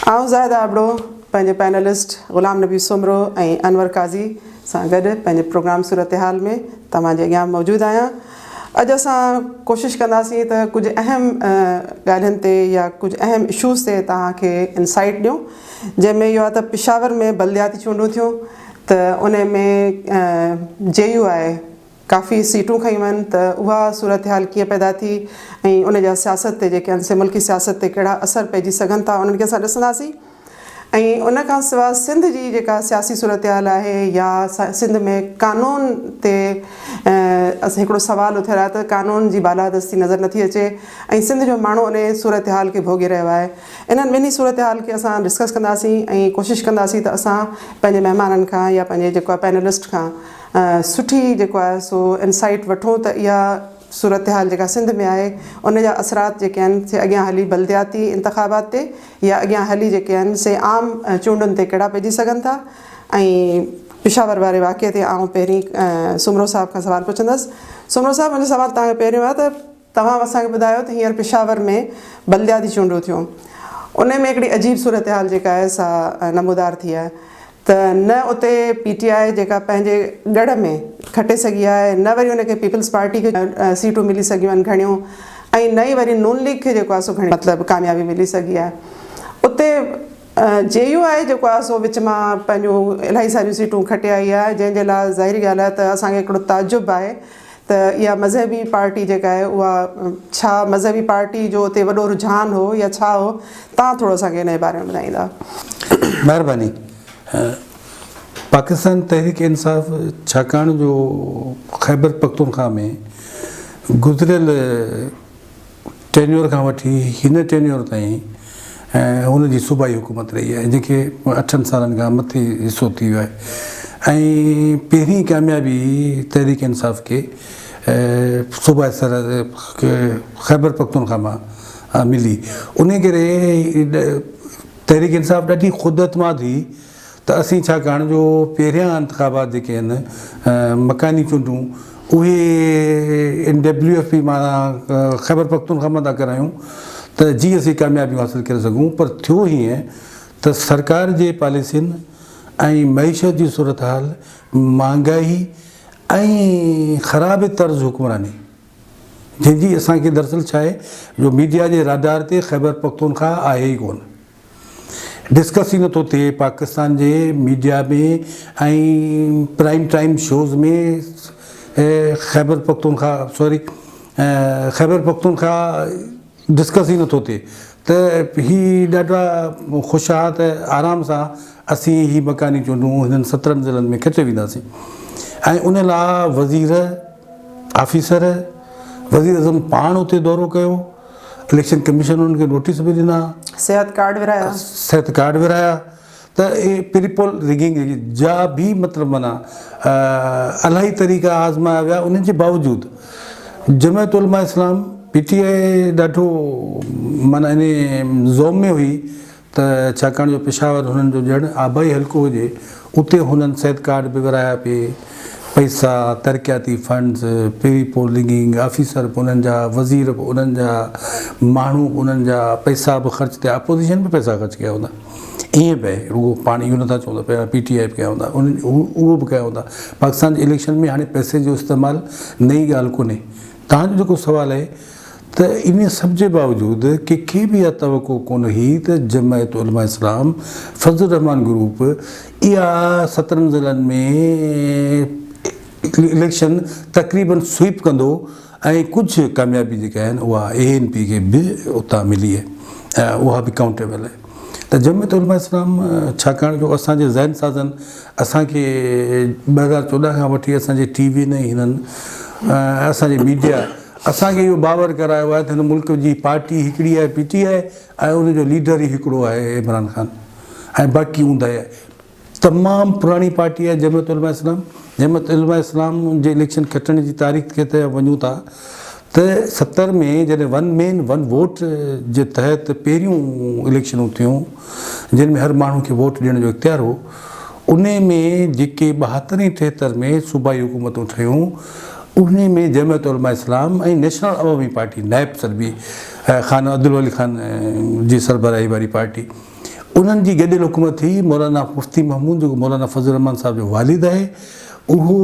آئون زاهده ابڙو پنهنجي پينلسٽ غلام نبي سومرو ۽ انور قاضي سان گڏ پنهنجي پروگرام صورتحال ۾ توهان جي اڳيان موجود آهيان. اڄ اسان ڪوشش ڪنداسين ته ڪجهه اهم ڳالهين تي يا ڪجهه اهم اشوز تي توهان کي انسائيٽ ڏيون جنهن ۾ اهو آهي ته پشاور ۾ بلدياتي چونڊون ٿيون ته ان ۾ جي يو آء ڪافي سيٽون کنيون آهن ته اها صورتحال ڪيئن پيدا ٿي ۽ ان جا سياست تي جيڪي آهن سي ملڪي سياست تي ڪهڙا اثر پئجي سگهن ٿا انهن کي اسان ڏسنداسين ۽ ان کان سواء سنڌ جي جيڪا سياسي صورتحال آهي يا سنڌ ۾ قانون تي هڪڙو سوال اٿيل آهي ته قانون جي بالادستي نظر نٿي اچي ۽ سنڌ جو ماڻهو ان صورتحال کي ڀوڳي رهيو آهي انهن ٻنهي صورتحال کي اسان ڊسڪس ڪنداسين ۽ ڪوشش ڪنداسين ته اسان پنهنجي مهمانن کان يا پنهنجي جيڪو آهي پينلسٽ کان سٺي جيڪو آهي سو انسائيٽ وٺون ته اها صورتحال جيڪا سنڌ ۾ آهي ان جا اثرات جيڪي آهن سي اڳيان هلي بلدياتي انتخابات تي يا اڳيان هلي جيڪي آهن سي عام چونڊن تي ڪهڙا پئجي سگهن ٿا ۽ پشاور واري واقعي تي آئون پهرين سومرو صاحب کان سوال پڇندس. سومرو صاحب منهنجو سوال توهان کي پهريون آهي ته توهان اسان کي ٻڌايو ته هينئر پشاور ۾ بلدياتي چونڊون ٿيون ان ۾ هڪڙي عجيب صورتحال جيڪا آهي سا نمودار ٿي آهي ته نه اتي پي ٽي آء جيڪا پنهنجي ڳڙهه ۾ کٽي سگهي آهي نه وري ان کي پيپلز پارٽي کي سيٽون ملي سگهيون آهن گهڻيون ۽ نه ئي وري نون ليگ کي جيڪو آهي سو گهڻي مطلب ڪاميابي ملي سگهي آهي اتي جي يو آء جيڪو آهي سو وچ مان پنهنجون الاهي ساريون سيٽون کٽي آئي آهي جنهن جي لاء ظاهري ڳالهه آهي ته اسان کي هڪڙو تعجب آهي ته اها مذهبي پارٽي جيڪا آهي اها ڇا مذهبي پارٽي جو اتي وڏو رجحان هو يا ڇا هو توهان ٿورو اسان کي ان جي باري ۾ ٻڌائيندا. مهرباني. پاڪستان تحريڪ انصاف ڇاڪاڻ جو خيبر پختونخوا ۾ گذريل ٽينيور کان وٺي هن ٽينيور تائين هن جي صوبائي حڪومت رهي آهي جنهن کي اٺن سالن کان مٿي حصو ٿي ويو آهي ۽ پهرين ڪاميابي تحريڪ انصاف کي صوبائي سرحد خيبر پختونخوا مان ملي ان ڪري تحريڪ انصاف ڏاڍي خود اعتماد هئي ته اسين ڇاڪاڻ جو پهريان انتخابات جيڪي آهن مڪاني چونڊون اهي اين ڊبليو ايف پي مان خيبر پختونخوا مان ٿا ڪرايون ته جي اسين ڪاميابيون حاصل ڪري سگهون پر ٿيو هيئن ته سرڪار جي پاليسين ۽ معيشت جي صورتحال مهانگائي ۽ خراب طرز حڪمراني جنهن جي اسان کي دراصل ڇا آهي جو ميڊيا جي راڊار تي خيبر پختونخوا آهي ئي ڪونه ڊسڪس ئي نٿو ٿئي پاڪستان جي media ۾ ۽ prime time shows ۾ Khyber Pakhtunkhwa sorry Khyber Pakhtunkhwa discuss ئي نٿو ٿئي ته هي ڏاڍا خوش ها ته آرام سان اسين هي مڪاني چونڊون هنن سترهن ضلعن ۾ کٽي وينداسين ۽ ان لاء وزير آفيسر وزير اعظم پاڻ اتي دورو ڪيو اليڪشن ڪميشن انهن کي نوٽيس به ڏنا. صحت ڪارڊ ورهايا. صحت ڪارڊ ورهايا ته اهي پري پول رگنگ جا به مطلب معنيٰ الاهي طريقا آزمايا ويا انهن جي باوجود جمعيت علماء اسلام پي ٽي آء ڏاڍو معنيٰ انهي زوم ۾ هئي ته ڇاڪاڻ جو پشاور هنن جو ڄڻ آبائي حلقو هجي، اتي هنن صحت ڪارڊ به ورهايا پئي، پئسا، ترقياتي فنڊز، پري پولنگنگ، آفيسر به انهن جا، وزير به انهن جا، ماڻهو به انهن جا، پئسا به خرچ ٿيا، اپوزيشن به پئسا خرچ ڪيا هوندا، ائين به آهي، رڳو پاڻ اهو نٿا چئون ته پي ٽي آء به ڪيا هوندا، انهن اهو به ڪيا هوندا، پاڪستان جي اليڪشن ۾ هاڻي پئسي جو استعمال نئين ڳالهه ڪونهي، توهان جو جيڪو سوال آهي. ته انهيء سڀ جي باوجود ڪنهن کي به اها توقع ڪونه هئي ته جمعيت علماء اسلام فضل الرحمان گروپ اها سترن ضلعن ۾ اليڪشن تقريبن سوئيپ ڪندو ۽ ڪجهه ڪاميابي جيڪا آهن اها اي اين پي کي به اتان ملي آهي ۽ اها به ڪائونٽيبل آهي ته جمعيت علماء اسلام ڇاڪاڻ جو اسان جي ذهن سازن اسان کي 2014 کان وٺي اسان جي ٽي وين ۽ هنن اسان جي ميڊيا اسان کي اهو باور ڪرايو آهي ته هن ملڪ جي پارٽي هڪڙي آهي پي ٽي آء ۽ ان جو ليڊر ئي هڪڙو آهي عمران خان ۽ باقي اونداهي آهي. تمام پراڻي پارٽي آهي جمعيت علماء اسلام. جمعيت علماء اسلام جي اليڪشن کٽڻ جي تاريخ کي ته وڃون ٿا ته 70 ۾ جڏهن ون مين ون ووٽ جي تحت پهريون اليڪشنون ٿيون جن ۾ هر ماڻهو کي ووٽ ڏيڻ جو اختيار هو انهي ۾ جيڪي 72 ۽ 73 ۾ صوبائي حڪومتون ٺهيون انهي ۾ جمعيت علماء اسلام ۽ نيشنل عوامي پارٽي، نائب سڏبي، خان عبدالولي خان جي سربراهي واري پارٽي، انهن جي گڏيل حڪومت ٿي، مولانا مفتي محمود جيڪو مولانا فضل الرحمان صاحب جو والد آهي اهو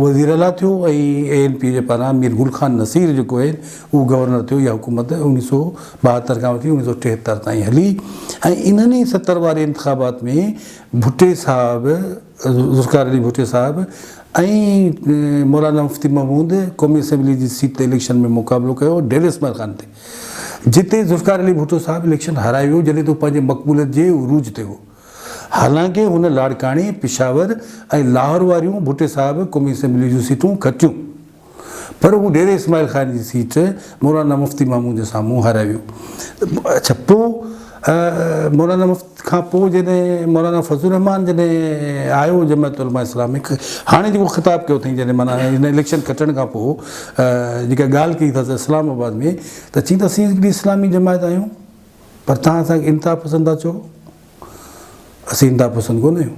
وزير اعليٰ ٿيو ۽ اي اين پي جي پاران مير گل خان نصير جيڪو آهي اهو گورنر ٿيو. اها حڪومت 1972 کان وٺي 1973 تائين هلي ۽ انهن ئي 70 واري انتخابات ۾ ڀٽي صاحب، ذوالفقار علي ڀٽي صاحب ۽ مولانا مفتي محمود قومي اسيمبلي جي سيٽ تي اليڪشن ۾ مقابلو ڪيو ڊيري اسماعيل خان تي، جتي ذوالفقار علي ڀٽو صاحب اليڪشن هارائي ويو جڏهن ته هو پنهنجي مقبوليت جي عروج تي هو. حالانڪه هن لاڙڪاڻي، پشاور ۽ لاهور واريون ڀٽي صاحب قومي اسيمبلي جون سيٽون کٽيون پر هو ڊيري اسماعيل خان جي سيٽ مولانا مفتي محمود جي سامهون هارائي ويو. اڇا پوء مولانا مفتي کان پوء جڏهن مولانا فضل الرحمان جڏهن آيو جماعت علماء اسلام ۾ هاڻي جيڪو خطاب ڪيو اٿئي جڏهن معنيٰ هن اليڪشن کٽڻ کان پوء جيڪا ڳالهه ڪئي اٿس اسلام آباد ۾ ته چئي ته اسين هڪڙي اسلامي جماعت آهيون پر توهان اسان کي انتها پسند ٿا چئو. اسين انتها پسند ڪونه آهيون.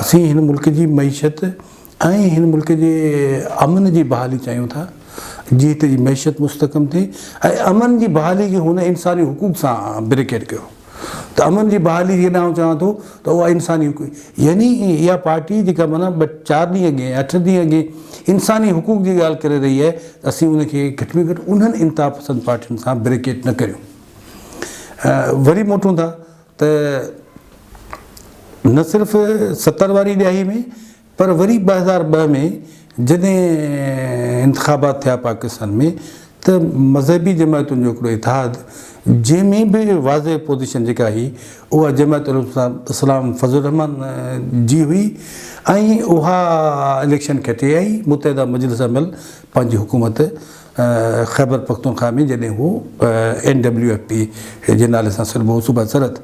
اسين هن ملڪ جي معيشت ۽ هن ملڪ جي امن جي بحالي چاهيون ٿا، جيئن هتي جي معيشت مستحڪم ٿئي ۽ امن جي بحالي کي هن انساني حقوق سان بريڪيٽ ڪيو ته امن جي بحالي جيڪڏهن آئون چوان ٿو ته اها انساني حقوق يعني اها پارٽي جيڪا معنيٰ ٻه چار ڏينهن اڳي اٺ ڏينهن اڳي انساني حقوق جي ڳالهه ڪري رهي آهي ته اسين ان کي گهٽ ۾ گهٽ انهن انتها پسند پارٽين سان بريڪيٽ نه ڪريون. وري موٽون ٿا ته نه صرف 70 واري ڏهائي ۾ پر وري 2002 ۾ جڏهن انتخابات ٿيا پاڪستان ۾ ته مذهبي جماعتن جو هڪڙو اتحاد جنهن ۾ به واضح پوزيشن جيڪا هئي اها جماعت الاسلام فضل الرحمان جي هئي ۽ اها اليڪشن کٽي آئي. متحده مجلس عمل پنهنجي حڪومت خيبر پختونخوا ۾ جڏهن هو اين ڊبليو ايف پي جي نالي سان سڏبو هو صوبه سرحد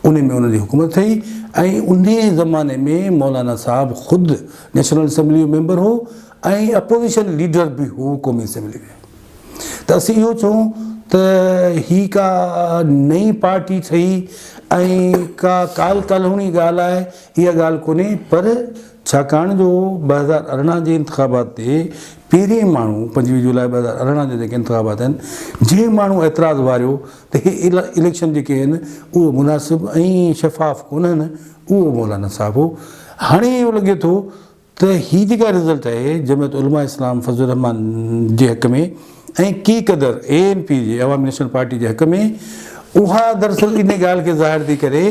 ان ۾ ان جي حڪومت ٺهي ۽ انهي زماني ۾ مولانا صاحب خود نيشنل اسيمبلي جو ميمبر هو ۽ اپوزيشن ليڊر به هو قومي اسيمبلي ۾ ته اسين اهو چئون ته هي ڪا نئين پارٽي ٺهي ۽ ڪا ڪال ڪالهوڻي ڳالهه آهي اها ڳالهه ڪونهي پر ڇاڪاڻ جو 2018 جي انتخابات تي پهرين ماڻهو 25 جولاء 2018 جا جيڪي انتخابات آهن جنهن ماڻهو اعتراض واريو ته هي اليڪشن جيڪي آهن اهي مناسب ۽ شفاف ڪونهن اهو مولانا صاحب هو. هاڻي اهو لڳي ٿو ته هي جيڪا رزلٽ آهي جمعيت علماء اسلام فضل الرحمان جي حق ۾ ۽ ڪي قدر اي اين پي جي عوامي نيشنل پارٽي جي حق ۾ اها دراصل ان ڳالهه کي ظاهر ٿي ڪري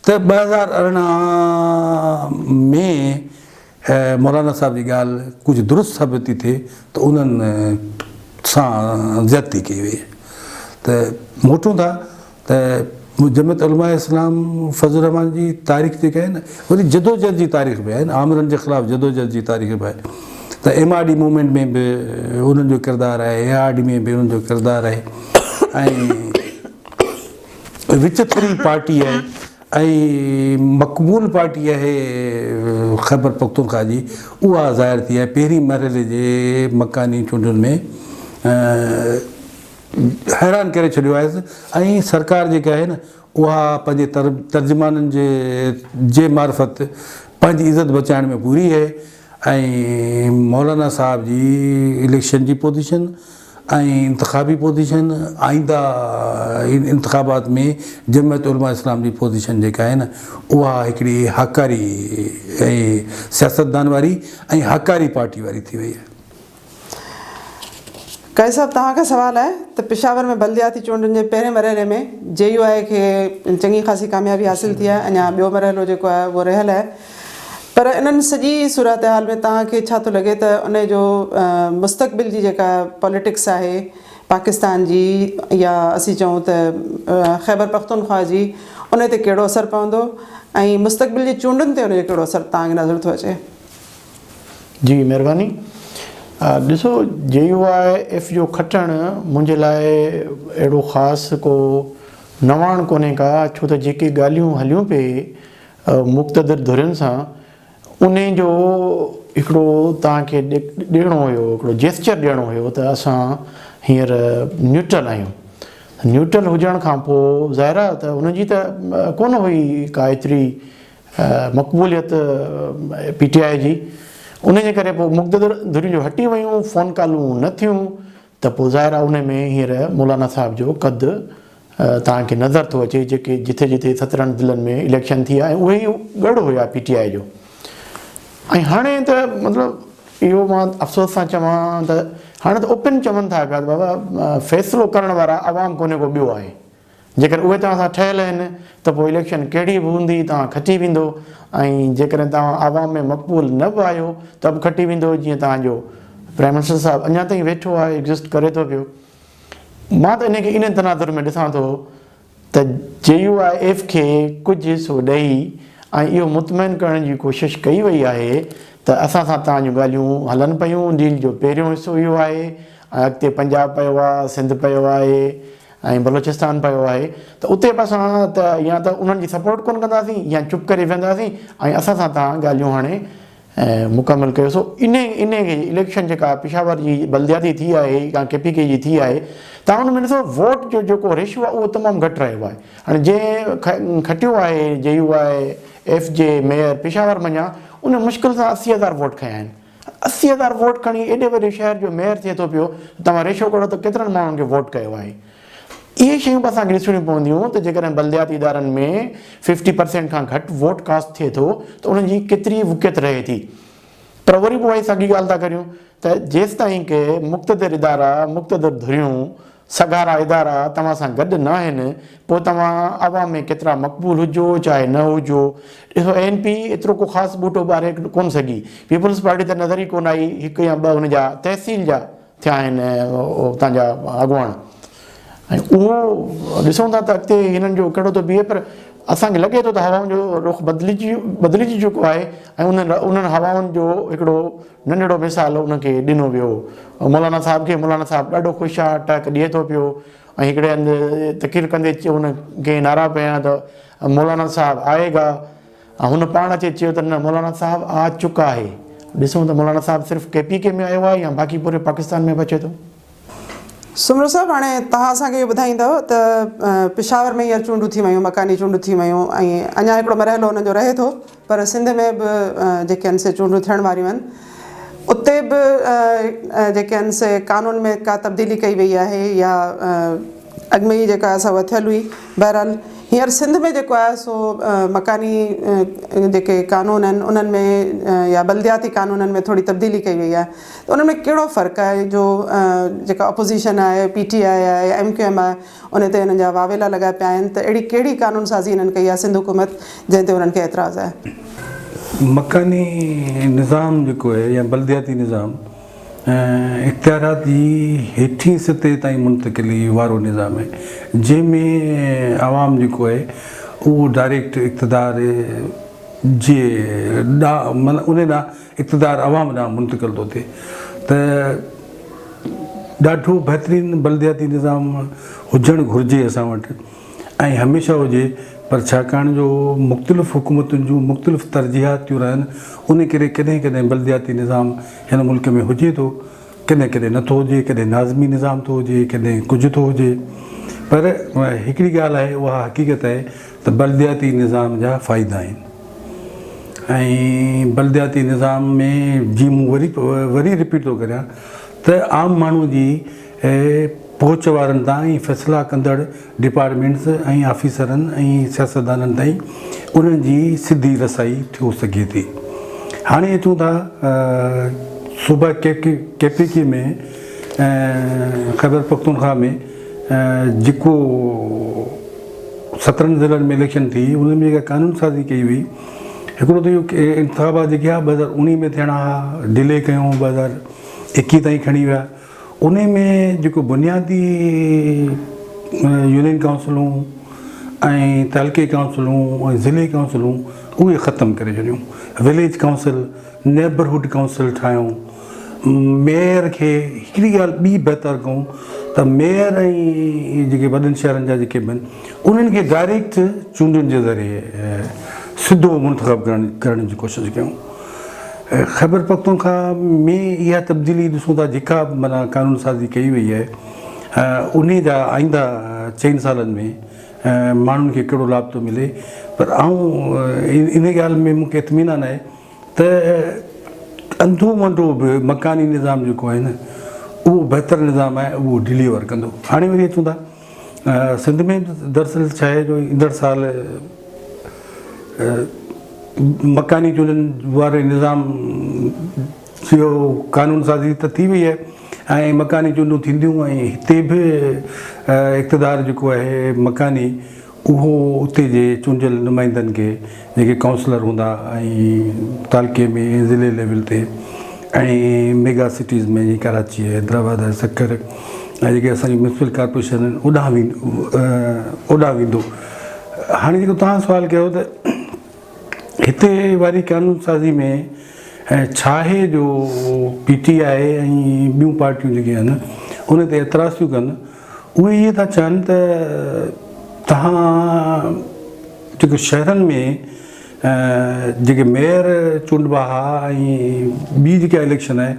ته 2018 ۾ مولانا صاحب جي ڳالهه ڪجهه درست ثابت ٿي ٿئي ته انهن سان زيادتي ڪئي وئي ته موٽون ٿا ته جمعيت علماء اسلام فضل الرحمان جي تاريخ جيڪا آهي نه وري جدوجهد جي تاريخ به آهي نه آمرن جي خلاف جدوجهد جي تاريخ به آهي ته ايم آر ڊي موومينٽ ۾ به انهن جو ڪردار آهي اي آر ڊي ۾ به انهن جو ڪردار آهي ۽ وچٿري پارٽي آهي ۽ مقبول پارٽي آهي خيبر پختونخوا جي اها ظاهر ٿي آهي پهرين مرحلي جي مڪاني چونڊن ۾ حيران ڪري ڇڏيو آهي ۽ سرڪار جيڪا آهي نه اها پنهنجي ترجمانن جي جي معرفت پنهنجي عزت بچائڻ ۾ پوري آهي ۽ مولانا صاحب جي اليڪشن جي پوزيشن ۽ انتخابي پوزيشن آئنده انتخابات ۾ جمعيت علماء اسلام جي پوزيشن جيڪا آهي نه اها هڪڙي هاڪاري ۽ سياستدان واري ۽ هاڪاري پارٽي واري ٿي وئي آهي. قاضي صاحب توهان کان سوال آهي ته پشاور ۾ بلدياتي چونڊن جي پهرين مرحلي ۾ جي يو آء کي چڱي خاصي ڪاميابي حاصل ٿي آهي اڃا ٻيو مرحلو جيڪو آهي اهو رهيل آهي پر انهن سڄي صورتحال ۾ توهان کي ڇا ٿو لڳي ته ان جو مستقبل جي جيڪا پاليٽڪس آهي پاڪستان جي يا اسين چئون ته خيبر پختونخوا جي ان تي ڪهڙو اثر پوندو ۽ مستقبل جي چونڊن تي ان جو ڪهڙو اثر توهان کي نظر ٿو اچي؟ جي مهرباني. ڏسو جي يو I F جو کٽڻ منهنجي لاء اهڙو خاص ڪو نواڻ ڪونهي ڪا ڇو ته جيڪي ڳالهيون هليون پئي مقتدر ڌرين سان انهي جو هڪڙو توهان کي ڏيڻو هيو هڪڙو جيسچر ڏيڻو هيو ته اسان هينئر نيوٽرل آهيون نيوٽرل هجڻ کان پوء ظاهر آهي ته انهن جي ته ڪونه هئي ڪا ايتري مقبوليت پي ٽي آء جي انهي جي ڪري پوء مقتدر ڌريون جو هٽي ويون فون ڪالون نه ٿيون ته پوء ظاهر آهي انهي ۾ هينئر مولانا صاحب جو قد توهان کي نظر ٿو اچي جيڪي جٿي جٿي 17 ضلعن ۾ اليڪشن ٿي آهي ۽ اهي ئي ڳڙهه هيا پي ٽي آء جو ۽ هاڻي ته مطلب اهو مان افسوس سان چوان ته هاڻي ته اوپن چون ٿا پيا ته بابا فيصلو ڪرڻ وارا عوام ڪونهي ڪو ٻيو آهي جيڪڏهن اهي توهان سان ٺهيل آهن ته پوء اليڪشن ڪهڙي به هوندي توهان کٽي ويندو ۽ جيڪڏهن توهان عوام ۾ مقبول نه به آهيو ته به کٽي ويندو جيئن توهان جو پرائم منسٽر صاحب اڃا تائين ويٺو آهي ايگزسٽ ڪري ٿو پيو. مان ته ان کي انهي تناظر ۾ ڏسان ٿو ته جي يو I F کي ڪجهه حصو ڏئي ۽ اهو مطمئن ڪرڻ جي ڪوشش ڪئي وئي آهي ته اسان سان توهان جون ڳالهيون هلن پيون ڊيل جو پهريون حصو اهو آهي ۽ اڳتي پنجاب پيو آهي سنڌ پيو آهي ۽ بلوچستان پيو آهي ته اتي به اسان ته يا ته انهن جي سپورٽ ڪونه ڪنداسين يا چپ ڪري ويهنداسين ۽ اسان سان توهان ڳالهيون هاڻي مڪمل ڪيو سو انهي انهي کي اليڪشن جيڪا پشاور جي بلدياتي ٿي آهي يا ڪي پي ڪي جي ٿي آهي تان ان ۾ ڏسو ووٽ جو جيڪو ريشو آهي اهو تمام گهٽ رهيو آهي هاڻي جنهن کٽيو آهي جي يو I F جي ميئر پشاور منجهان ان مشڪل سان 80 هزار ووٽ کنيا آهن 80 هزار ووٽ کڻي ايڏي وڏي شهر جو ميئر ٿئي ٿو پيو ته توهان ريشو ڪڍو ته ڪيترن ماڻهن کي ووٽ ڪيو آهي. اهي شيون به اسان کي ڏسڻيون پونديون ته جيڪڏهن بلدياتي ادارن ۾ ففٽي پرسينٽ کان گهٽ ووٽ ڪاسٽ ٿئي ٿو ته انهن جي ڪيتري وقعت رهي ٿي. پر وري به اها ئي ساڳي ڳالهه ٿا ڪريون ته جيستائين ڪي مقتدر ادارا، مقتدر ڌريون، سگهارا ادارا توهان سان گڏ ناهن، پوء توهان عوام ۾ ڪيترا مقبول هجو چاهي نه هجو. ڏسو اي اين پي ايترو ڪو خاص ٻوٽو ٻاري ڪونه سگهي. پيپلز پارٽي ته نظر ئي ڪونه آئي، هڪ يا ٻه ان جا تحصيل جا ٿيا آهن اتان جا اڳواڻ ۽ اهو ڏسون ٿا ته اڳتي هنن جو ڪهڙو ٿو بيهي پر اسان کي لڳي ٿو ته هوائن جو رخ بدلجي بدلجي چڪو آهي ۽ انهن انهن هوائن جو هڪڙو ننڍڙو مثال ان کي ڏنو ويو مولانا صاحب کي مولانا صاحب ڏاڍو خوش آ ٽهڪ ڏئي ٿو پيو ۽ هڪڙي هنڌ تقرير ڪندي هن ڪنهن نعرا پيا ته مولانا صاحب آئي گا ۽ هن پاڻ اچي چيو ته نه مولانا صاحب آ چڪا آهي. ڏسون ته مولانا صاحب صرف ڪي پي ڪي ۾ آيو آهي يا باقي پوري پاڪستان ۾ به اچي ٿو. سومرو صاحب هاڻي توهان اسان کي اهو ٻڌائيندؤ ته پشاور ۾ هينئر چونڊون ٿي ويون مڪاني چونڊون ٿي ويون ۽ اڃا هڪڙو مرحلو انهن جو رهي ٿو پر سنڌ ۾ به جيڪي آهن سي چونڊون ٿيڻ واريون آهن اتي به جيڪي آهن سي قانون ۾ ڪا تبديلي ڪئي وئي آهي يا اڳ ۾ ئي جيڪا آهي سا اها ٿيل هئي. بهرحال هينئر سنڌ ۾ جيڪو آهي سو مڪاني جيڪي قانون آهن انهن ۾ يا بلدياتي قانونن ۾ ٿوري تبديلي ڪئي وئي آهي ته انهن ۾ ڪهڙو فرق آهي جو جيڪا اپوزيشن آهي پي ٽي آء آهي ايم ڪيو ايم آهي ان تي انهن جا واويلا لڳا پيا آهن ته اهڙي ڪهڙي قانون سازي انهن ڪئي آهي سنڌ حڪومت جنهن تي انهن کي اعتراض آهي. مڪاني نظام جيڪو آهي يا بلدياتي نظام اختيارات جي هيٺين سطح تائين منتقلي وارو نظام آهي جنهن ۾ عوام جيڪو آهي اهو ڊائريڪٽ اقتدار جي ڏانهن معنيٰ ان ڏانهن اقتدار عوام ڏانهن منتقل ٿو ٿئي ته ڏاڍو بهترين بلدياتي نظام هجڻ گهرجي اسان وٽ ۽ هميشه هجي پر ڇاڪاڻ جو مختلف حڪومتن جون مختلف ترجيحات ٿيون رهن ان ڪري ڪڏهن ڪڏهن بلدياتي نظام هن ملڪ ۾ هجي ٿو ڪڏهن ڪڏهن نٿو هجي ڪڏهن ناظمي نظام ٿو هجي ڪڏهن ڪجهه ٿو هجي پر هڪڙي ڳالهه آهي اها حقيقت آهي ته بلدياتي نظام جا فائدا آهن ۽ بلدياتي نظام ۾ جي مون وري وري رپيٽ ٿو ڪريان ته عام ماڻهو جي پهچ وارن تان ۽ فيصلا ڪندڙ ڊپارٽمينٽس ۽ آفيسرن ۽ سياستدانن تائين انهن جي سڌي رسائي ٿيو سگهي ٿي. هاڻي اچون ٿا صوبه ڪي پي ڪي ۾ خيبرپختونخواهه ۾ جيڪو 17 ضلعن ۾ اليڪشن ٿي ان ۾ جيڪا قانون سازي ڪئي وئي هڪڙو ته اهو انتخابات جيڪي ها 2019 ۾ ٿيڻا ها ڊلي ڪيون 2021 تائين کڻي ويا انهي ۾ جيڪو بنيادي يونين ڪائونسلون ۽ تعلقي ڪائونسلون ۽ ضلعي ڪائونسلون اهي ختم ڪري ڇڏيون وليج ڪائونسل نيبرهوڊ ڪائونسل ٺاهيون ميئر کي هڪڙي ڳالهه ٻي بهتر ڪئون ته ميئر ۽ جيڪي وڏن شهرن جا جيڪي به آهن انهن کي ڊائريڪٽ چونڊن جي ذريعي سڌو منتخب ڪرڻ جي ڪوشش ڪيون خيبرپختونخواهه ۾ اها تبديلي ڏسون ٿا جيڪا به معنيٰ قانون سازي ڪئي وئي آهي انهي جا آئنده چئن سالن ۾ ماڻهن کي ڪهڙو لاڀ ٿو ملي پر آئون انهي ڳالهه ۾ مونکي اطمينان آهي ته انڌو منڊو به مڪاني نظام جيڪو آهي نه اهو بهتر نظام آهي اهو ڊليور ڪندو هاڻي وري اچون ٿا سنڌ ۾ دراصل ڇا آهي جو ايندڙ سال مڪاني چونڊن واري نظام جو قانون سازي ته ٿي وئي آهي ۽ مڪاني چونڊون ٿينديون ۽ هتي به اقتدار جيڪو آهي مڪاني اهو اتي جي چونڊيل نمائندن کي جيڪي ڪائونسلر هوندا ۽ تعلقي ۾ ضلعي ليول تي ۽ ميگا سٽيز ۾ جيئن ڪراچي حيدرآباد ۽ سکر ۽ جيڪي اسان جي ميونسپل ڪارپوريشن آهن اوڏانهن ويندو اوڏانهن ويندو هاڻي جيڪو توهان سوال ڪيو ته هتي واري قانون سازي ۾ ڇا آهي جو پي ٽي آء ۽ ٻيون پارٽيون جيڪي آهن ان تي اعتراض ٿيون ڪن اهي ائين ٿا چون ته توهان جيڪو شهرن ۾ جيڪي ميئر چونڊبا ها ۽ ٻي جيڪا اليڪشن آهي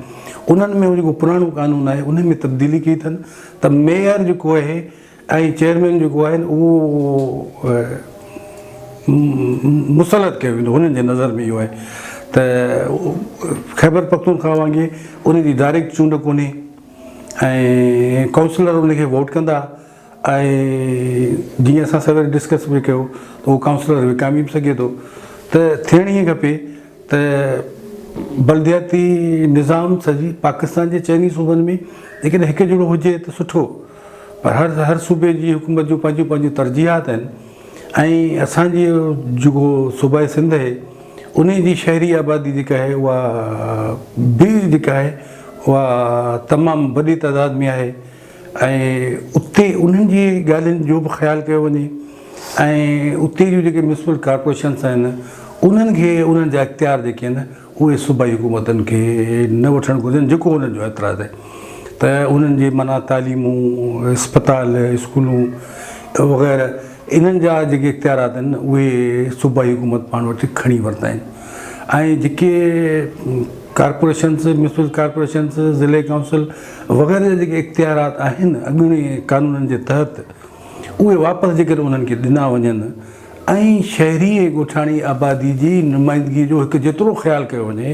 انهن ۾ جيڪو پراڻو قانون آهي ان ۾ تبديلي ڪئي اٿن ته ميئر جيڪو آهي ۽ چيئرمين جيڪو آهي اهو مسلط ڪيو ويندو هنن جي نظر ۾ اهو آهي ته خيبر پختونخوا وانگي ان جي ڊائريڪٽ چونڊ ڪونهي ۽ ڪائونسلر ان کي ووٽ ڪندا ۽ جيئن اسان سوير ڊسڪس به ڪيو ته اهو ڪائونسلر وڪامي به سگهي ٿو ته ٿيڻ ائين کپي ته بلدياتي نظام سڄي پاڪستان جي چئني صوبن ۾ جيڪڏهن هڪ جهڙو هجي ته سٺو پر هر هر صوبي جي حڪومت جون پنهنجون پنهنجون ترجيحات آهن ۽ اسان جي جيڪو صوبائي سنڌ آهي انهي جي شهري آبادي جيڪا آهي اها به جيڪا آهي اها تمام وڏي تعداد ۾ آهي ۽ اتي انهن جي ڳالهين جو به خيال ڪيو وڃي ۽ اتي جون جيڪي ميونسپل ڪارپوريشنس آهن انهن کي انهن جا اختيار جيڪي آهن اهي صوبائي حڪومتن کي نه وٺڻ گهرجن جيڪو انهن جو اعتراض آهي ته انهن جي معنيٰ تعليمون اسپتال اسڪولون وغيره انهن جا جيڪي اختيارات آهن اهي صوبائي حڪومت پاڻ وٽ کڻي ورتا آهن ۽ جيڪي ڪارپوريشنس ميونسپل ڪارپوريشنس ضلعي ڪائونسل وغيره جا جيڪي اختيارات آهن اڳوڻي قانونن جي تحت اهي واپس جيڪڏهن انهن کي ڏنا وڃن ۽ شهري ۽ ڳوٺاڻي آبادي جي نمائندگي جو هڪ جيترو خيال ڪيو وڃي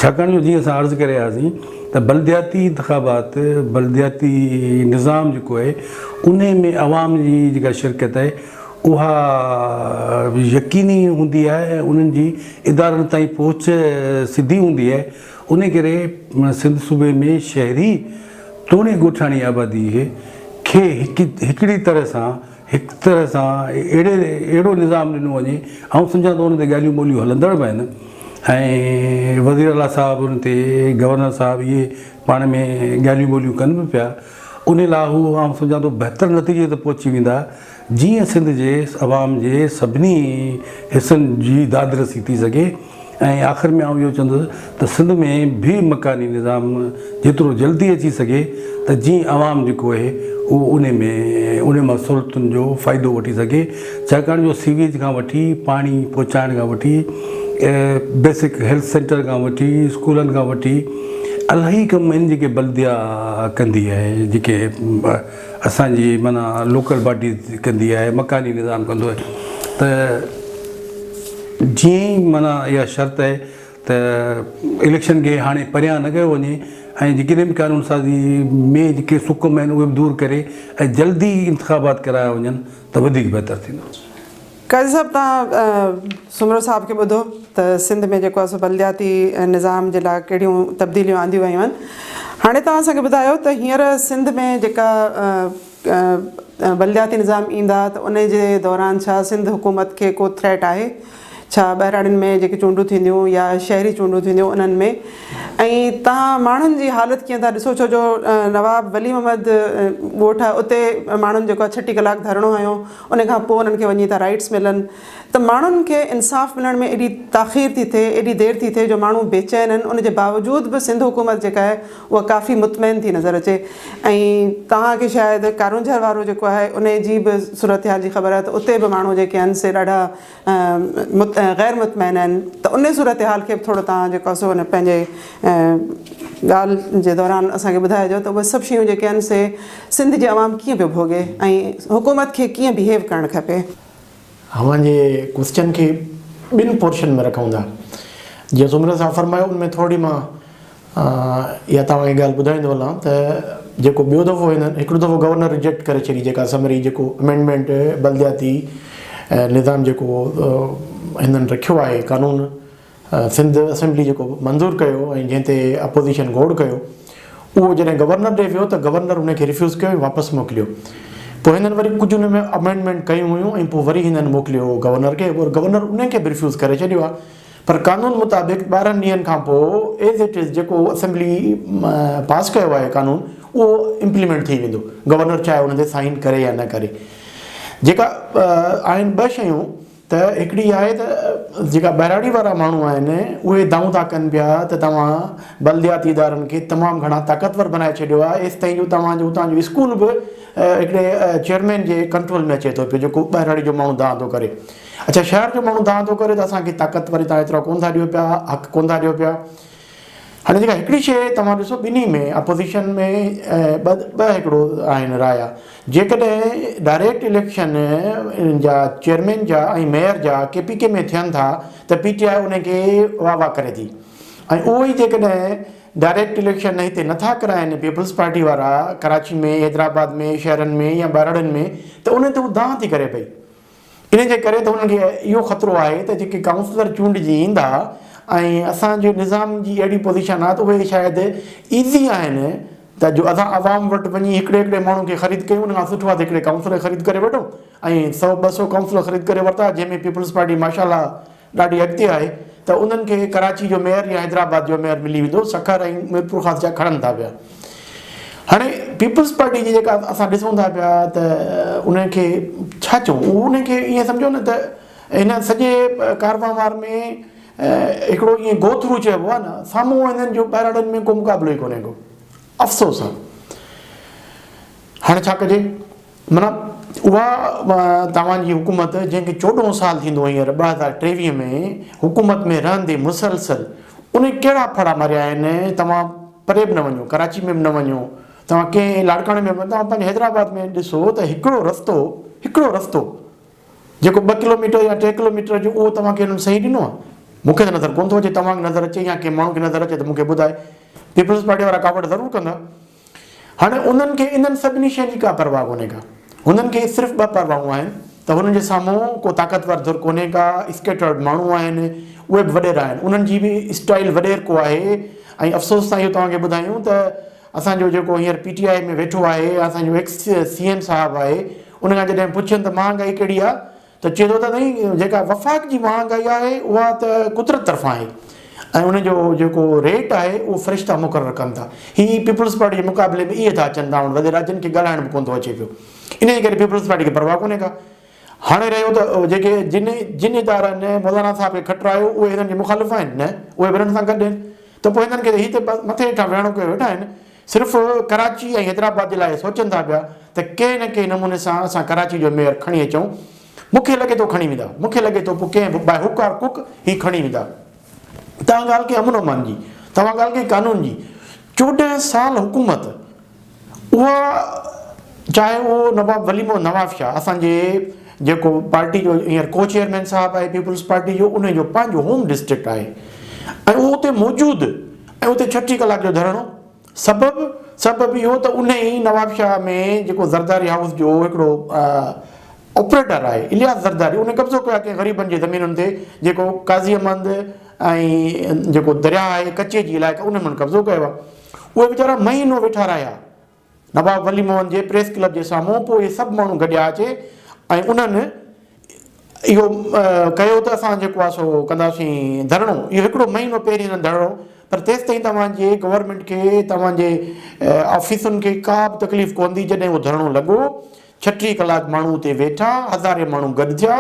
ڇاڪاڻ جو جيئن اسان عرض ڪري آياسين ته بلدياتي انتخابات بلدياتي نظام جيڪو آهي انهي ۾ عوام جي جيڪا شرڪت آهي اها يقيني هوندي آهي ۽ انهن جي ادارن تائين پهچ سڌي هوندي آهي انهي ڪري سنڌ صوبي ۾ شهري توڻي ڳوٺاڻي آبادي کي هڪڙي طرح سان هڪ طرح سان اهڙي اهڙو نظام ڏنو وڃي، آئون سمجهان ٿو ان تي ڳالهيون ٻولهيون هلندڙ به آهن ۽ وزير اعليٰ صاحب ان تي گورنر صاحب اهي پاڻ ۾ ڳالهيون ٻولهيون ڪن به پيا ان لاء هو آئون سمجهان ٿو بهتر نتيجي تي پهچي ويندا جيئن سنڌ جي عوام جي سڀني حصن جي دادرسي ٿي سگهي. ۽ آخر ۾ آئون اهو چوندس ته سنڌ ۾ به مڪاني نظام جيترو جلدي اچي سگهي ته جيئن عوام جيڪو اهي اهو انهي ۾ انهي مان سهولتن جو فائدو وٺي سگهي ڇاڪاڻ جو سيويج کان وٺي پاڻي پهچائڻ کان وٺي بيسڪ هيلٿ سينٽر کان وٺي اسڪولن کان وٺي الاهي ڪم آهن جيڪي بلديا ڪندي آهي جيڪي اسان جي معنيٰ لوڪل باڊي ڪندي آهي مڪاني نظام ڪندو آهي ته جيئن ئي معنيٰ اها شرط آهي ته اليڪشن کي هاڻي پريان نه ڪيو وڃي ۽ جيڪڏهن به قانون سازي ۾ جيڪي سقم آهن اهي به دور ڪري ۽ جلدي انتخابات ڪرايا وڃن ته وڌيڪ بهتر ٿيندو. قاضي صاحب توهان سومرو صاحب کي ٻڌو ته سنڌ ۾ جيڪو آهي سو بلدياتي نظام جي لاء ڪهڙيون تبديليون آنديون ويون آهن هاڻي توهان اسان کي ٻڌايو ته هينئر سنڌ ۾ جيڪا بلدياتي نظام ايندا ته ان جي دوران ڇا سنڌ حڪومت کي ڪو ٿريٽ آهي؟ ڇا ٻهراڙين ۾ جيڪي چونڊون ٿينديون يا شهري چونڊون ٿينديون انهن ۾ ۽ توهان ماڻهن جي حالت ڪيئن ٿا ڏسو ڇو جو نواب ولي محمد ڳوٺ آهي اتي ماڻهن جيڪو آهي ڇٽي ڪلاڪ ڌرڻو هنيو ان کان پوء انهن کي وڃي ٿا رائيٽس ملن ته ماڻهن کي انصاف ملڻ ۾ ايڏي تاخير ٿي ٿئي ايڏي دير ٿي ٿئي جو ماڻهو بيچين آهن ان جي باوجود به سنڌ حڪومت جيڪا آهي اها ڪافي مطمئن ٿي نظر اچي ۽ توهان کي شايد ڪارونجهر وارو جيڪو آهي ان جي به صورتحال جي خبر آهي ته اتي به ماڻهو جيڪي آهن سي ڏاڍا غير مطمئن آهن ته ان صورتحال کي به ٿورو توهان جيڪو آهي سو ان پنهنجي ڳالهه جي دوران اسان کي ٻڌائجو ته اهي سڀ شيون جيڪي آهن سي سنڌ جي عوام ڪيئن پيو ڀوڳي ۽ حڪومت کي ڪيئن بيهيو ڪرڻ کپي. اوهان جي ڪوسچن کي ٻن پورشن ۾ رکون ٿا جيئن سومرا صاحب فرمايو ان ۾ ٿورڙي مان اها توهان کي ڳالهه ٻڌائيندو هلان ته جيڪو ٻيو دفعو هنن هڪڙو دفعو گورنر ريجيڪٽ ڪري ڇڏي جيڪا سمري جيڪو امينڊمينٽ بلدياتي نظام جيڪو هنن رکيو آهي قانون سنڌ اسيمبلي جيڪو منظور ڪيو ۽ جنهن تي اپوزيشن گوڙ ڪيو اهو جڏهن گورنر ڏي ويو ته گورنر ان کي ريفيوز ڪيو ۽ واپس موڪليو پوء هنن وري ڪجهه ان ۾ امينڊمينٽ ڪيون هيون ۽ پوء وري هنن موڪليو گورنر کي گورنر ان کي به ريفيوز ڪري ڇڏيو آهي پر قانون مطابق 12 ڏينهن کان پوء ايز it is جيڪو اسيمبلي پاس ڪيو آهي قانون اهو امپليمينٽ ٿي ويندو گورنر چاهي ان تي سائن ڪري يا نه ڪري. جيڪا آهن ٻه شيون ته هڪڙي آهي ته جيڪا ٻهراڙي وارا ماڻهو آهن اهي دانهون ٿا ڪن پيا ته توهان بلدياتي ادارن کي تمام گهڻا طاقتور بنائي ڇڏيو آهي ايستائين جو توهان جو اتان جو اسڪول به هڪڙي چيئرمين جي ڪنٽرول ۾ اچي ٿو پيو جيڪو ٻهراڙي جو ماڻهو دانهن ٿو ڪري. اڇا شهر جو ماڻهو دانهن ٿو ڪري ته اسان کي طاقت وري توهان ايترا ڪونه ٿا ڏيو پيا حق ڪونه ٿا ڏيو پيا. هاڻي جيڪا هڪڙي شيء توهان ڏسو ٻنهي ۾ اپوزيشن ۾ ٻه ٻه هڪڙو آهن رايا جيڪڏهن ڊائريڪٽ اليڪشن جا چيئرمين جا ۽ ميئر جا ڪي پي ڪي ۾ ٿين ٿا ته پي ٽي آء ان کي واهه واهه ڪري ٿي ۽ اهو ئي جيڪڏهن ڊائريڪٽ اليڪشن هتي نٿا ڪرائن پيپلز پارٽي وارا ڪراچي ۾ حيدرآباد ۾ شهرن ۾ يا ٻهراڙين ۾ ته ان تي هو دانهن ٿي ڪري پئي. ان جي ڪري ته انهن کي اهو خطرو آهي ته جيڪي ڪائونسلر چونڊجي ايندا ۽ اسان جي نظام جي اهڙي پوزيشن آهي ته اهي شايد ايزي آهن ته جو اسان عوام وٽ وڃي هڪڙي هڪڙي ماڻهو کي خريد ڪيون ان کان سٺو آهي ته هڪڙي ڪائونسلر کي خريد ڪري وٺون ۽ سو 200 ڪائونسلر خريد ڪري ورتا جنهن ۾ پيپلز پارٽي ماشاء الله ڏاڍي اڳتي آهي ته انهن کي ڪراچي جو ميئر يا حيدرآباد جو ميئر ملي ويندو، سکر ۽ ميرپورخاص جا کڻن ٿا پيا. هاڻي پيپلز پارٽي جي جيڪا اسان ڏسون ٿا پيا ته ان کي ڇا چئون، ان کي ائين سمجهو نه ته هن سڄي ڪاروهنوار ۾ هڪڙو ائين گو ٿرو چئبو آهي نه، سامهون هنن جو ٻهراڙين ۾ ڪو مقابلو ئي ڪونهي ڪو. افسوس آهي. هاڻي ڇا ڪجي؟ معنيٰ اها توهان جي حڪومت جنهن کي 14 سال ٿيندو هينئر 2023 ۾ حڪومت ۾ رهندي مسلسل ان ڪهڙا ڦڙا ماريا آهن توهان پري به نه وڃو ڪراچي ۾ به نه وڃو توهان ڪنهن لاڙڪاڻي ۾ به توهان پنهنجي حيدرآباد ۾ ڏسو ته هڪڙو رستو هڪڙو رستو جيڪو 2 ڪلوميٽر يا 3 ڪلوميٽر جو اهو توهان کي انهن صحيح ڏنو آهي مون کي ته نظر ڪونه ٿو اچي توهان کي نظر اچي يا ڪنهن ماڻهو کي نظر اچي ته مون کي ٻڌائي پيپلز پارٽي وارا ڪاوڙ ضرور ڪندا. هاڻي انهن کي انهن سڀني شين جي ڪا پرواهه ڪونهي ڪا. هنن کي صرف ٻه پرواهون آهن ته هنن جي سامهون ڪو طاقتور ڌر ڪونهي ڪا، اسڪيٽرڊ ماڻهو آهن، اهي به وڏيرا آهن، انهن جي به اسٽائيل وڏيرڪو آهي ۽ افسوس سان اهو توهان کي ٻڌايون ته اسان جو جيڪو هينئر پي ٽي آء ۾ ويٺو آهي اسان جو ايڪس سي ايم صاحب آهي ان کان جڏهن پڇين ته مهانگائي ڪهڙي آهي ته چئي ٿو ته سائين جيڪا وفاق جي مهانگائي آهي اها ته قدرت طرفان آهي ۽ ان جو جيڪو ريٽ آهي اهو فرشتا مقرر ڪن ٿا. هي پيپلز پارٽي جي مقابلي ۾ اهي ٿا اچن توهان وٽ وزير جن کي ڳالهائڻ به ڪونه ٿو اچي پيو. انهيء ڪري پيپلز پارٽي کي پرواهه ڪونهي ڪا. هاڻي رهيو ته جيڪي جن جن ادارن مولانا صاحب کي کٽرايو اهي هنن جي مخالف آهن نه اهي به هنن سان گڏ آهن ته پوء هنن کي هي ته مٿي هيٺان ويهڻو ڪيو ويٺا آهن. صرف ڪراچي ۽ حيدرآباد جي لاء سوچن ٿا پيا ته ڪنهن نه ڪنهن نموني سان اسان ڪراچي جو ميئر کڻي اچون. مون کي لڳي ٿو کڻي ويندا. مون کي لڳي ٿو پوء ڪنهن به باء هڪ آر ڪڪ هي کڻي ويندا. توهان ڳالهه ڪئي امن امان جي، توهان ڳالهه ڪئي قانون جي. 14 سال حڪومت اها چاهي اهو نواب ولي محمد نواب شاهه اسان جي جيڪو پارٽي جو هينئر ڪو چيئرمين صاحب آهي پيپلز پارٽي جو ان جو پنهنجو هوم ڊسٽرڪٽ آهي ۽ اهو اتي موجود ۽ اتي 36 ڪلاڪ جو ڌرڻو سبب سبب اهو ته ان ئي نوابشاهه ۾ جيڪو زرداري هائوس جو هڪڙو آپريٽر آهي الياس زرداري ان قبضو ڪيو آهي ڪنهن غريبن جي زمينن تي جيڪو قاضي احمد ۽ جيڪو درياهه آهي ڪچي جي علائقي ان ۾ قبضو ڪيو آهي اهي ويچارا مهينو ويٺا رهيا نواب ولي محمد جي پريس ڪلب جي سامهون پوء اهي سڀ ماڻهو گڏيا اچي ۽ انهن اهو ڪيو ته اسان جيڪو آهي سو ڪنداسين ڌرڻو. اهو هڪڙو مهينو پهرين هنن ڌرڻو پر تيستائين توهان جي گورنمينٽ کي توهان جي آفيسن کي ڪا به تڪليف ڪونه ٿي جڏهن اهو ڌرڻو لڳو 36 ڪلاڪ ماڻهو اتي ويٺا هزارين ماڻهو گڏ ٿيا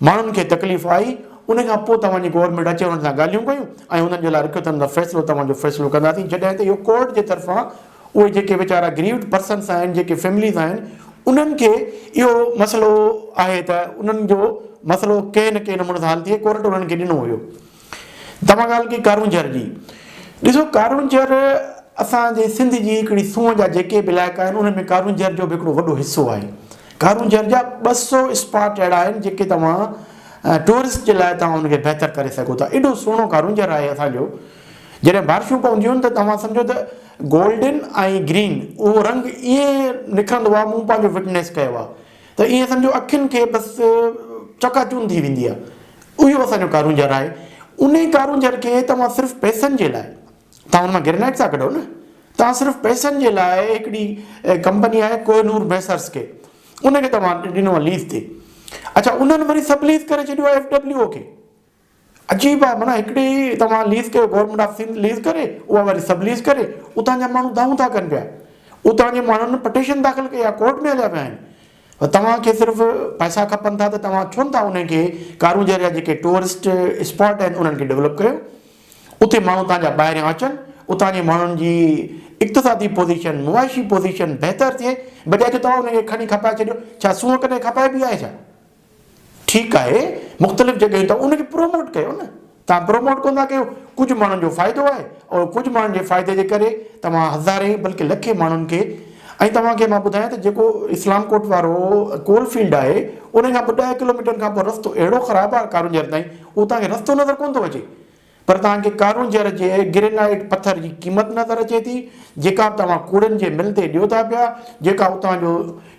ماڻهن کي تڪليف آئي ان کان پوء توهان جي گورنمينٽ اچي انهن سان ڳالهيون ڪيون ۽ انهن جي لاء رکيو اٿن ته فيصلو توهان جو فيصلو ڪنداسين جڏهن ته اهو ڪورٽ جي طرفان اهي جيڪي ويچارا گريوڊ پرسنس آهن جيڪي فيمليز آهن انهن کي اهو مسئلو آهي ته انهن جو مسئلو ڪنهن نه ڪنهن نموني سان حل ٿئي ڪورٽ انهن کي ڏنو هيو. توهان ڳالهه ڪئي ڪارونجهر جي ڏسو ڪارونجهر اسان جي سنڌ جي هڪڙي سونهن جا جيڪي به علائقا آهن انهن ۾ ڪارونجهر جو به هڪڙو وڏو حصو آهي. ڪارونجهر جا 200 اسپاٽ اهڙا آهن جيڪي توهان ٽوئرسٽ جي لاء توهان ان کي بهتر ڪري سگهو ٿا. ايڏو سهڻو ڪارونجهر آهي اسان جو. جڏهن بارشون پونديون آهن ته توهان سمجهو ته گولڊن ۽ گرين اهو رنگ ائين نکرندو آهي مون پنهنجو وٽنيس ڪيو آهي ته ائين سمجهو اکين کي بس چڪاچون ٿي ويندي آهي. اهو اسان جو ڪارونجهر آهي. انهي ڪارونجهر کي توهان صرف پئسن جي لاء توهان ان مان گرينائيٽ ٿا ڪڍو نه توهان صرف پئسن جي لاء هڪڙي ڪمپني آهي ڪوهه نور ميسرس کي ان کي توهان ڏنو آهي ليز تي اڇا انهن وري سب ليز ڪري ڇڏيو آهي ايف ڊبليو او کي. عجيب آهي معنيٰ هڪڙي توهان ليز ڪيو گورنمينٽ آف سنڌ ليز ڪري اها وري سب ليز ڪري اتان جا ماڻهو دانهون ٿا ڪن پيا اتان جي ماڻهن پٽيشن داخل ڪئي آهي ڪورٽ ۾ هليا پيا آهن توهان کي صرف پئسا کپن ٿا ته توهان ڇو نٿا انهن کي ڪارونجهر جا جيڪي ٽوئرسٽ اسپاٽ آهن انهن کي ڊولپ ڪيو اتي ماڻهو تان جا ٻاهريان اچن اتان جي ماڻهن جي اقتصادي پوزيشن معاشي پوزيشن بهتر ٿئي بجاء جو توهان انهن کي کڻي کپائي ڇڏيو ڇا سونهن ڪڏهن کپائبي آهي ڇا ٺيڪ آهي مختلف جڳهيون ته ان کي پروموٽ ڪيو نه توهان پروموٽ ڪونه ٿا ڪيو ڪجهه ماڻهن جو فائدو آهي اور ڪجهه ماڻهن جي فائدي جي ڪري توهان هزارين بلڪه لکين ماڻهن کي ۽ توهان کي مان ٻڌايان ته جيڪو اسلام ڪوٽ وارو ڪول فيلڊ آهي ان کان پوء 10 ڪلوميٽر کان پوء رستو اهڙو خراب آهي ڪارونجهر تائين اهو توهان کي رستو نظر ڪونه ٿو اچي پر توهان کي ڪارونجهر جي گرينائيٽ پٿر جي قيمت نظر اچي ٿي، جيڪا به توهان ڪوڙن جي مل تي ڏيو ٿا پيا، جيڪا اتان جو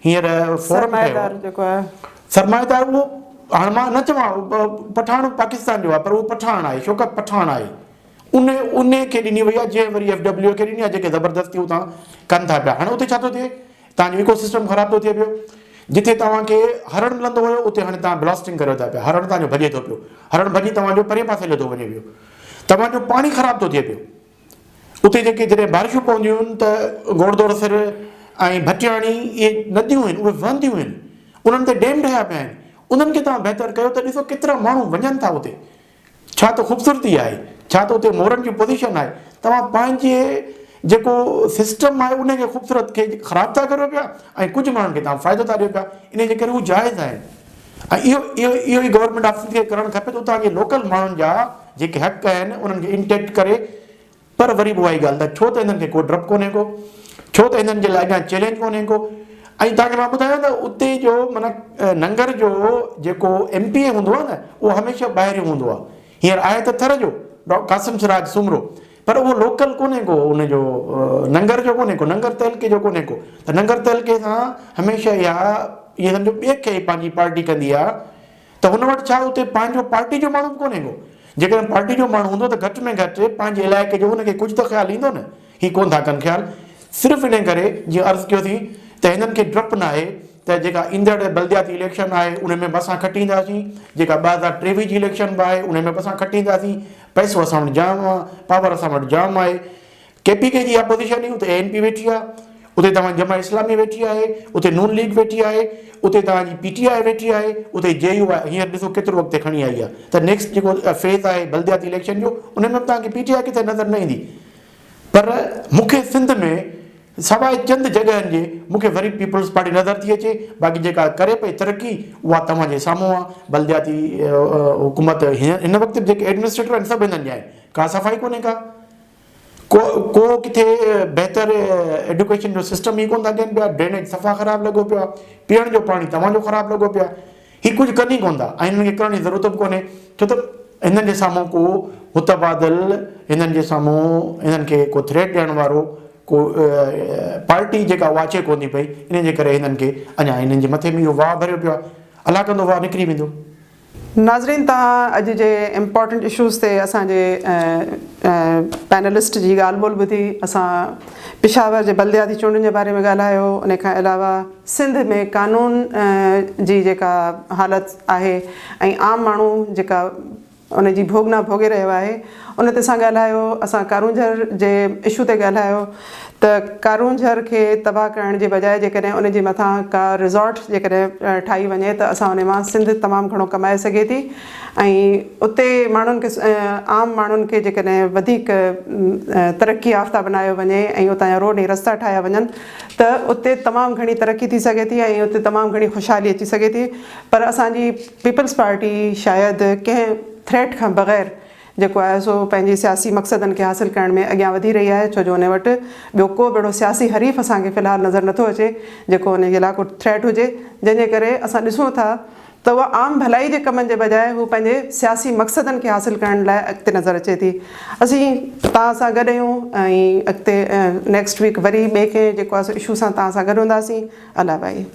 هينئر فورم ٺهيو آهي. سرمائيدار اهو هاڻ مان نه چوان پٺاڻ پاڪستان جو آهي پر اهو پٺاڻ آهي، شوڪت پٺاڻ آهي. ان ان کي ڏني وئي آهي جنهن وري ايف ڊبليو کي ڏني آهي جيڪي زبردستي اتان ڪن ٿا پيا. هاڻي اتي ڇا ٿو ٿئي؟ توهان جو ايڪو سسٽم خراب ٿو ٿئي پيو. جتي توهان کي هرڻ ملندو هيو اتي هاڻي توهان بلاسٽنگ ڪريو ٿا پيا. هرڻ توهان جو ڀڄي ٿو پيو. هرڻ ڀڄي توهان جو پرئين پاسي هليو ٿو وڃي پيو. توهان جو پاڻي خراب ٿو ٿئي پيو. اتي جيڪي جڏهن بارشون پونديون آهن ته گوڙدوڙ سر ۽ ڀٽياڻي اهي نديون آهن اهي وهنديون آهن. انهن تي ڊيم ٺهيا پيا آهن. انهن کي توهان بهتر ڪيو ته ڏسو ڪيترا ماڻهو وڃن ٿا اتي. ڇا ته خوبصورتي آهي، ڇا ته اتي مورن جي پوزيشن آهي، توهان پنهنجي جيڪو سسٽم آهي ان کي خوبصورت کي خراب ٿا ڪريو پيا ۽ ڪجهه ماڻهن کي توهان فائدو ٿا ڏيو پيا، انهي جي ڪري هو جائز آهن ۽ اهو اهو اهو ئي گورنمينٽ آف سنڌ کي ڪرڻ کپي ته اتان جي لوڪل ماڻهن جا جيڪي حق آهن انهن کي انٽيڪٽ ڪري پر وري به اها ئي ڳالهه ته ڇو ته هنن کي ڪو ڊپ ڪونهي ڪو، ڇو ته هنن جي لاء اڳيان چئلينج ڪونهي ڪو ۽ توهان کي مان ٻڌايان ته اتي جو معنيٰ ننگر جو جيڪو ايم پي اي هوندو آهي نه اهو هميشه ٻاهريون هوندو آهي هينئر آهي ته ٿر جو ڊاڪٽر قاسم سراج سومرو پر اهو لوڪل ڪونهي ڪو ان جو ننگر جو ڪونهي ڪو ننگر تعلقي جو ڪونهي ڪو ته ننگر تعلقي سان هميشه اها اها سمجهو ٻئي کي پنهنجي پارٽي ڪندي آهي ته هن وٽ ڇا اتي پنهنجو پارٽي جو ماڻهو به ڪونهي ڪو؟ جيڪڏهن پارٽي جو ماڻهو هوندو ته گهٽ ۾ گهٽ پنهنجي علائقي جو هن کي ڪجهه ته خيال ايندو نه. هي ڪونه ٿا ڪن خيال. صرف انهي ڪري جيئن عرض ڪيوسين ته هنن کي ڊپ ناهي ته جيڪا ايندڙ بلدياتي اليڪشن آهي ان ۾ به اسان کٽينداسين، جيڪا 2023 جي اليڪشن به آهي ان ۾ به اسان کٽينداسين، پئسو اسان وٽ جام آهي، پاور اسان وٽ جام آهي. ڪي پي ڪي جي اها پوزيشن هئي اتي اي اين پي ويٺي آهي، اتي توهان جي جماعت اسلامي ويٺي آهي، اتي نون ليگ ويٺي آهي، اتي توهان جي پي ٽي آء ويٺي آهي، اتي جي يو آء هينئر ڏسو ڪيترو اڳتي کڻي آئي آهي ته نيڪسٽ جيڪو فيز آهي بلدياتي اليڪشن جو ان ۾ به توهان کي پي ٽي آء ڪٿي نظر نه ايندي پر مون کي سنڌ ۾ سواء چند جڳهن جي مون کي وري پيپلز پارٽي نظر ٿي اچي باقي جيڪا ڪري پئي ترقي اها توهان جي سامهون آهي بلدياتي حڪومت هن وقت به جيڪي ايڊمنسٽريٽر آهن سڀ هنن جا آهن ڪا صفائي ڪونهي ڪا ڪو ڪو ڪٿي بهتر ايڊيوڪيشن جو سسٽم ئي ڪونه ٿا ڏين پيا، ڊرينيج صفا خراب لڳو پيو آهي، پيئڻ جو پاڻي توهان جو خراب لڳو پيو آهي، هي ڪجهه ڪن ئي ڪونه ٿا ۽ هنن کي ڪرڻ جي ضرورت به ڪونهي ڇو ته هنن جي سامهون ڪو متبادل هنن جي سامهون هنن کي ڪو ٿريٽ ڏيڻ وارو ڪو پارٽي جيڪا اها اچي ڪونه ٿي پئي انهي جي ڪري هنن کي اڃا هنن جي مٿي ۾ اهو واهه ڀريو پيو آهي الله ڪندو واهه نڪري ويندو. ناظرين توهان اڄ جي امپارٽنٽ اشوز تي اسان جي پينلسٽ جي ڳالهه ٻولهه ٻڌي اسان پشاور جي بلدياتي چونڊن جي باري ۾ ڳالهايو ان کان علاوه سنڌ ۾ قانون جي جيڪا حالت آهي ۽ عام ماڻهو جيڪا ان جي ڀوڳنا ڀوڳي رهيو آهي ان تي اسان ڳالهايو اسان ڪارونجهر جي اشو تي ڳالهايو ته ڪارونجهر کي تباهه ڪرڻ جي بجاء جيڪڏهن ان جي مٿان ڪا ريزورٽ جيڪڏهن ٺاهي وڃي ته اسان ان مان سنڌ تمام گهڻو ڪمائي سگهي ٿي ۽ اتي ماڻهن کي عام ماڻهن کي جيڪڏهن وڌيڪ ترقي يافته بنايو وڃي ۽ اتان جا روڊ ۽ رستا ٺاهيا وڃن ته اتي تمام گهڻي ترقي ٿي سگهي ٿي ۽ اتي تمام گهڻي خوشحالي اچي سگهي ٿي پر اسان جي پيپلز پارٽي شايد ڪنهن ٿريٽ کان بغير جيڪو آهي سو پنهنجي سياسي مقصدن کي حاصل ڪرڻ ۾ اڳيان وڌي رهي آهي ڇو جو ان وٽ ٻيو ڪو به اهڙو سياسي حريف اسان کي في الحال نظر نٿو اچي جيڪو ان جي لاء ڪو ٿريٽ هجي جنهن جي ڪري اسان ڏسون ٿا ته اها عام ڀلائي جي ڪمن جي بجاء هو پنهنجي سياسي مقصدن کي حاصل ڪرڻ لاء اڳتي نظر اچي ٿي. اسين توهان سان گڏ آهيون ۽ اڳتي نيڪسٽ ويڪ وري ٻئي ڪنهن جيڪو آهي سو اشو سان توهان سان گڏ هونداسين. الله ڀائي.